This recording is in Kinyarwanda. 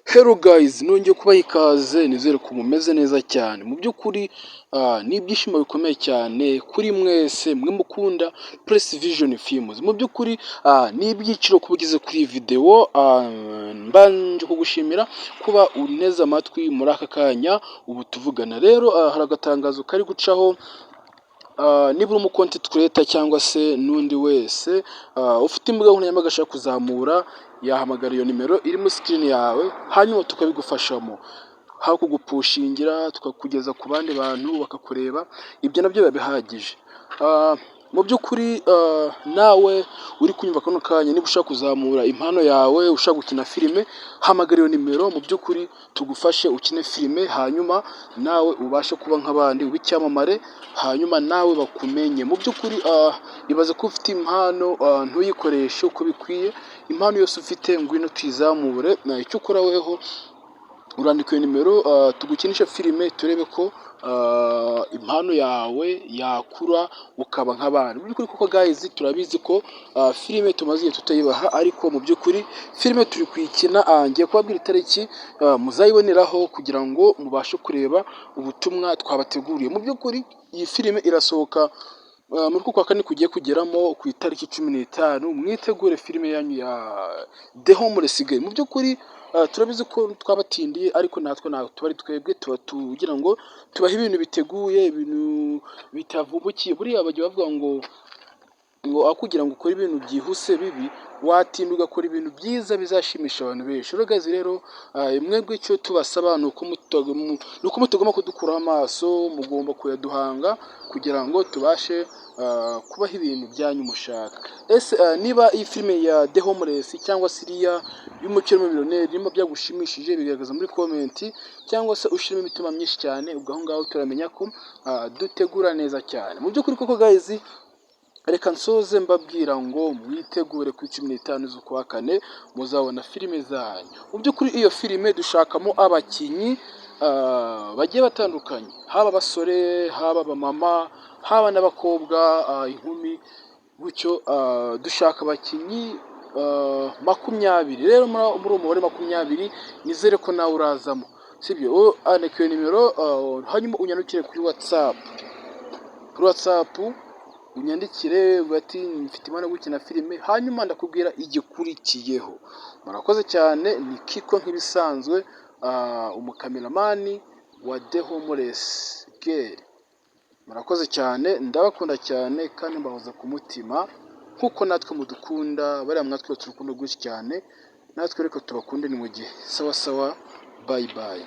Hello guys, nongeye kubaha ikaze, nizere ko mumeze neza cyane. Mu by'ukuri ni ibyishimo bikomeye cyane kuri mwese mwe mukunda Press Vision Films. Mu by'ukuri ni ibyiciro kuba ugeze kuri iyi video, mbanje kugushimira kuba uneze amatwi muri aka kanya ubu tuvugana. Rero hari agatangazo kari gucaho. Niba uri umu content creator cyangwa se n'undi wese ufite imbuga nkoranyambaga ashaka kuzamura, yahamagara iyo nimero iri muri screen yawe, hanyuma tukabigufashamo, haba kugupushingira tukakugeza ku bandi bantu bakakureba, ibyo nabyo biba bihagije. Mu by'ukuri nawe uri kunyumva kano kanya, niba ushaka kuzamura impano yawe, ushaka gukina filime, hamagara iyo nimero, mu by'ukuri tugufashe ukine filime, hanyuma nawe ubashe kuba nk'abandi, ube icyamamare, hanyuma nawe bakumenye. Mu by'ukuri ibaze ko ufite impano ntuyikoreshe uko bikwiye. Impano yose ufite, ngwino tuyizamure. Icyo ukora weho, urandika iyo nimero, tugukinishe filime, turebe ko impano yawe yakura ukaba nk'abandi. Mu by'ukuri koko guys, turabizi ko filime tumaze igihe tutayibaha, ariko mu by'ukuri filime turi kuyikina. Ngiye kubabwira itariki muzayiboneraho kugira ngo mubashe kureba ubutumwa twabateguriye. Mu by'ukuri iyi filime irasohoka muri uku kwa kane kugiye kugeramo ku itariki 15. Mwitegure filime yanyu ya The Homeless Girl. Mu by'ukuri turabizi ko twabatindiye, ariko natwe ntabwo tuba ari twebwe, tuba tugira ngo tubahe ibintu biteguye, ibintu bitavumbukiye. Buriya bajya bavuga ngo aho kugira ngo ukore ibintu byihuse bibi, watinda ugakora ibintu byiza bizashimisha abantu benshi. Rero guys, rero mwebwe icyo tubasaba ni uko mutagomba kudukuraho amaso, mugomba kuyaduhanga kugira ngo tubashe kubaha ibintu byanyu mushaka. Ese niba iyi filime ya The Homeless cyangwa se iriya y'umukire w'umumiliyoneri niba byagushimishije, bigaragaza muri comment cyangwa se ushyiremo imitima myinshi cyane. Ubwo aho ngaho turamenya ko dutegura neza cyane. Mu by'ukuri koko guys, reka nsoze mbabwira ngo mwitegure kuri 15 z'ukwa kane muzabona filime zanyu. Mu by'ukuri iyo filime dushakamo abakinnyi bagiye batandukanye, haba abasore, haba abamama, haba n'abakobwa, inkumi gutyo. Dushaka abakinnyi 20. Rero muri uwo mubare 20, nizere ko nawe urazamo, sibyo? Andika iyo nimero, hanyuma unyandikire kuri WhatsApp, unyandikire bati: "Mfite impano yo gukina filime", hanyuma ndakubwira igikurikiyeho. Murakoze cyane, ni Kiko nk'ibisanzwe, umukameramani wa The Homeless Girl. Murakoze cyane, ndabakunda cyane kandi mbahoza ku mutima nk'uko natwe mudukunda. Bariya mwatweretse urukundo rwinshi cyane, natwe reka tubakunde. Ni mu gihe. Sawa sawa, bye bye.